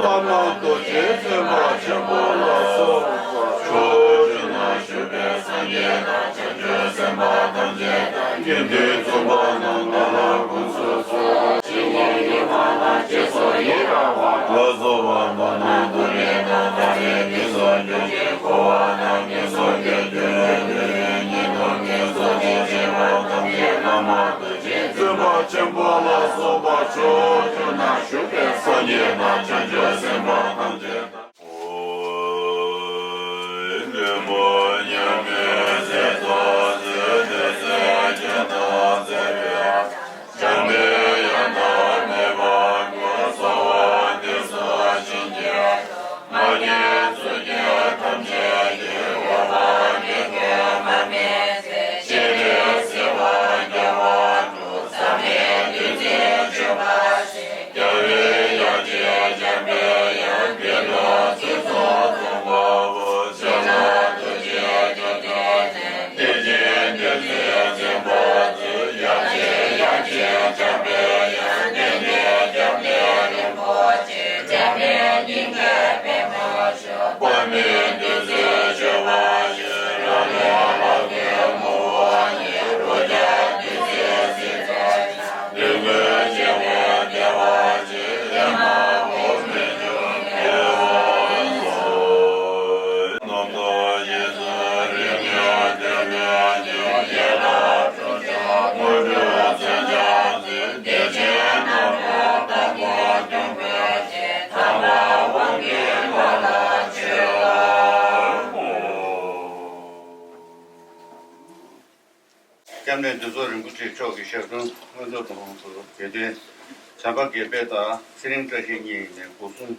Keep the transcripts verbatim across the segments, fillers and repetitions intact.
བླ་མ་རྡོ་རྗེ་སེམས་དཔའ་ཆེན་པོ་ལ་སོགས་པ་ཕྱོགས་བཅུ་ན་བཞུགས་པའི་སངས་རྒྱས་དང་བྱང་ཆུབ་སེམས་དཔའ་ཐམས་ཅད་དང་དགེ་འདུན་གཙུག་ལག་ནང་ན་ལ་དགོངས་སུ་གསོལ། ལ་སོགས་པ་མདོར་ན་ཐུགས་རྗེ་དང་ཐམས་ཅད་ཀྱི་སངས་རྒྱས་འཁོར་བ་ན་ངན་སོང་གི་དུས་ལ་དུས་ཡུན་ཉིད་དུ་ངན་སོང་གི་བྱེ་བ་ཐམས་ཅད་བླ་མ་རྡོ་རྗེ་བཙུན་མ་ཆེན་པོ་ལ་སོགས་པ་ཕྱོགས་བཅུ་ན་བཞུགས་པའི་སངས་རྒྱས་དང་བྱང་ཆུབ་སེམས་དཔའ་ཐམས་ཅད་དང་། སྐྱབས་གནས་འདུས་ཚོགས་རིན་པོ་ཆེ་མཆོག་གི་ཞབས་དྲུང་མངོན་མཐོ་གྲུབ་དབང་དུ་དགེ་འདུན་བྱམས་པ་དགེ་འཕེལ་དང་ཚེ་རིང་བཀྲ་ཤིས་གཉིས་ནས་སྒོ་གསུམ་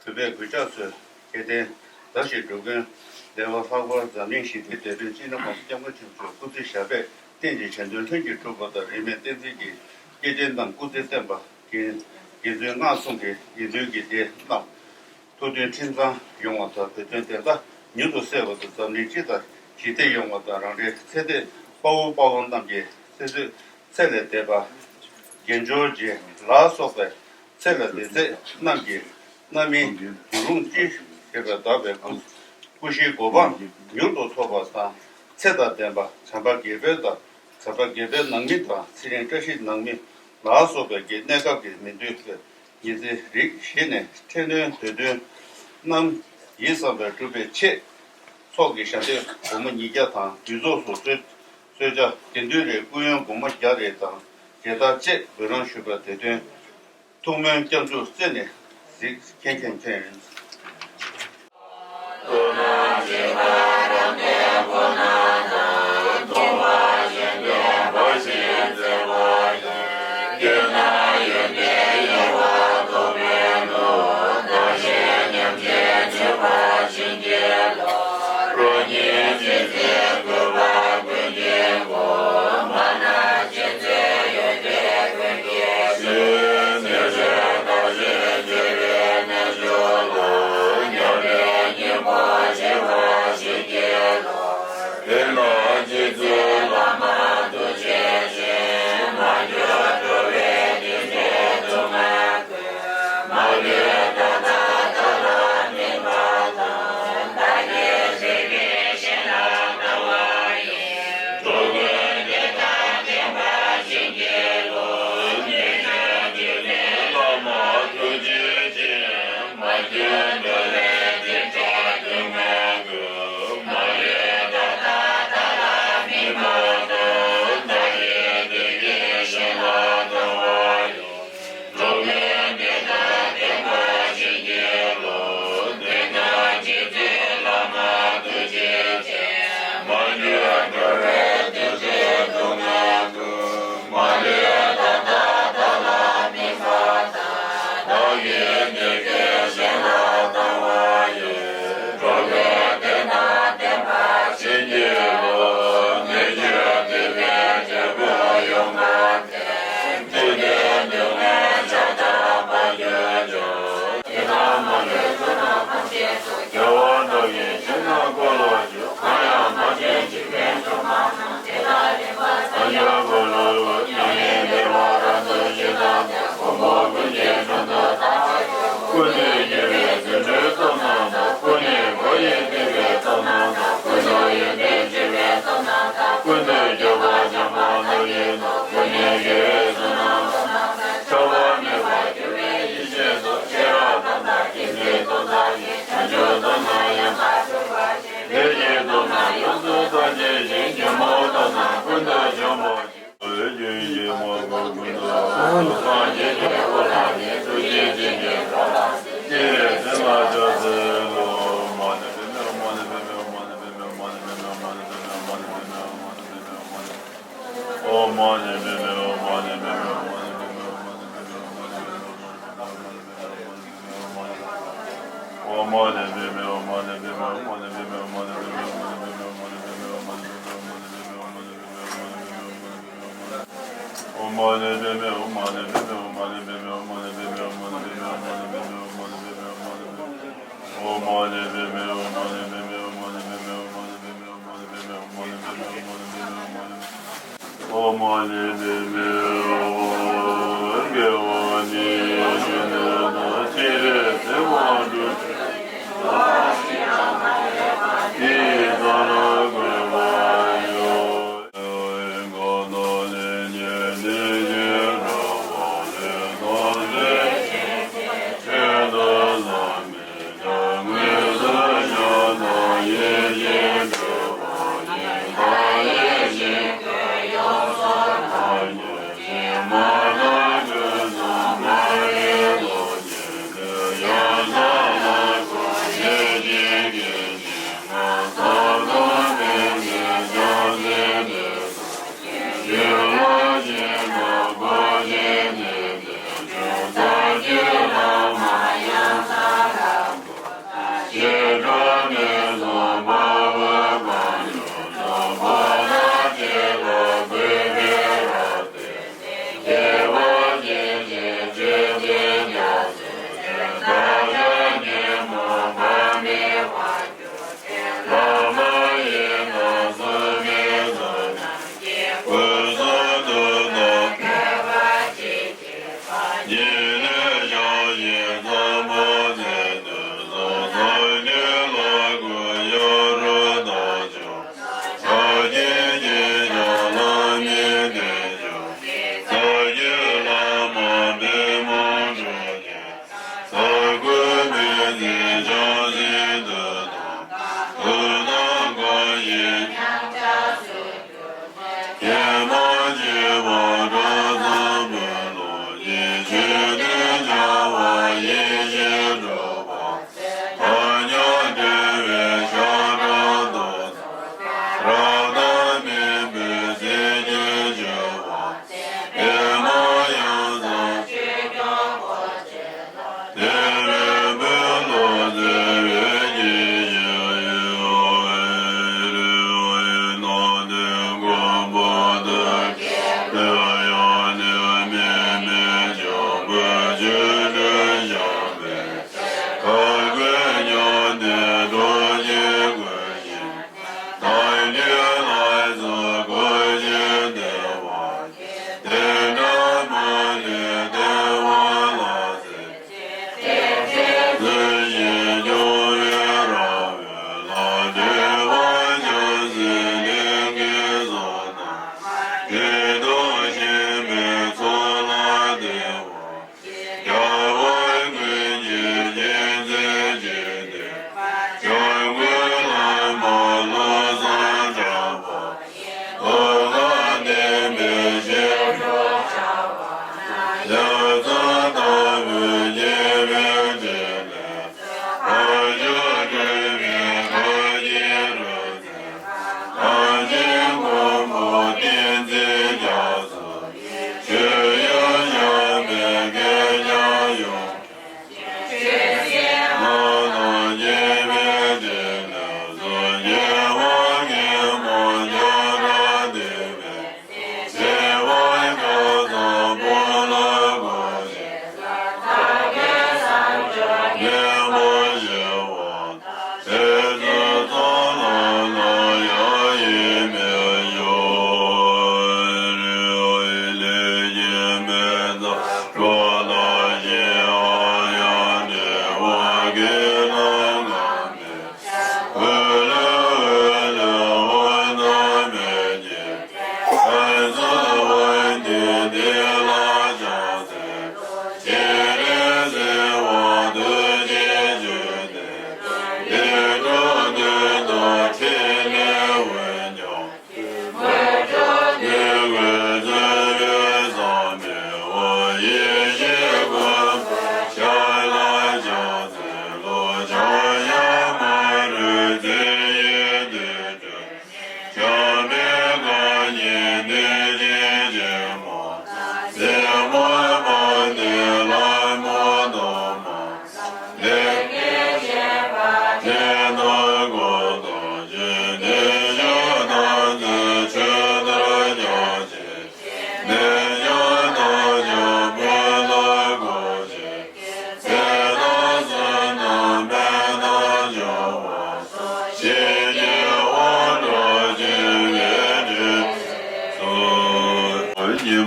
གུས་པས་གུས་ཕྱག་འཚལ། སྐལ་ལྡན་དར་ཞིང་སྒྲོལ་མགོན་བདེ་བ་ལྷག་པར་འཛམ་གླིང་ཞི་བདེའི་དེད་དཔོན་སྤྱི་ནོར་༸གོང་ས་༸སྐྱབས་མགོན་ཆེན་པོ་མཆོག་སྐུ་ཚེ་ཞབས་པད་བརྟན་ཅིང་དྲིན་དོན་ལྷུན་གྱིས་གྲུབ་པ་དང་། རིས་མེད་བསྟན་འཛིན་གྱི་སྐྱེས་ཆེན་རྣམས་སྐུ་ཚེ་བརྟན་པ། དགེ་དགེ་ཚུལ་སྔགས་གསུམ་གྱི་དགེ་འདུན་གྱི་སྡེ་རྣམས་ཐུགས་མཐུན་ཁྲིམས་གཙང་ཡོང་བ་དང་། བོད་དོན་བདེན་མཐའ་མྱུར་དུ་གསལ་བ་དང་། འཛམ་གླིང་སྤྱི་དང་ཞི་བདེ་ཡོང་བ་དང་། རང་རེའི་ཚེ་འདས་དཔའ་བོ་དཔའ་མོ་རྣམས་ཀྱི་ཚེ་བསོད་ཚད་ལས་འདས་པ། དགེ་སྦྱོར་རྗེས་ལ་སོགས་པའི་ཚེ་ལས་འདས་ཚད་རྣམས་ཀྱི་རྣམ་སྨིན་རྒྱུན་རིང་ཅི་ཞེས་པའི་དག་པའི་སྐུ་སྐུ་བཞིའི་གོ་འཕང་མྱུར་དུ་ཐོབ་པ་དང་། ཚེ་དང་ལྡན་པ་བྱམས་པ་དགེ་འཕེལ་དང་། བྱམས་པ་དགེ་འཕེལ་ནང་མི་དང་། ཚེ་རིང་བཀྲ་ཤིས་ནང་མི་ལ་སོགས་པའི་གི་གནས་སྐབས་ཀྱི་མི་འདོད་པའི་ཉི་ཚེ་རིགས་བཞི་ནས་འཕྲལ་སྣོན་འདོད་དོན་རྣམས་ཡིད་བསམ་པར་འགྲུབ་པའི་ཆེད། ཚོགས་ཀྱི་ཞབས་བརྟན་སྒོར་མོ་ཉིས་བརྒྱ་དང་། འདུས་ཚོགས་སུ་གསོལ་གསོལ་ཇ་དགེ་འདུན་རེར་སྐུ་ཡོན་སྒོར་མོ་བརྒྱ་རེ་དང་རྒྱལ་དར་བཅས་འབུལ་རམ་ཞུས་པ་དེ་དོན། ཐུགས་སྨོན་སྐྱབས་འཇུག་བརྩེ་ནས་ རིགས་ཁྱེད་ཀྱི་མཁྱེན།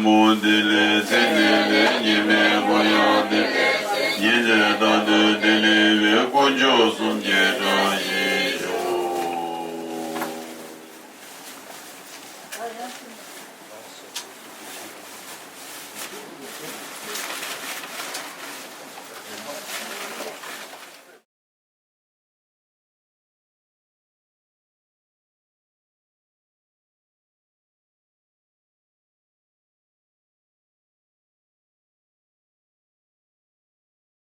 མོ་དེ་ལས་ཚེ་འདི་ལས་ཉེས་མེད་འཁོར་ཡང་དེ། ཉེས་ཚེ་དང་དུ་དེ་ལས་འོད་དཀོན་མཆོག་གསུམ་གྱི་གྲངས།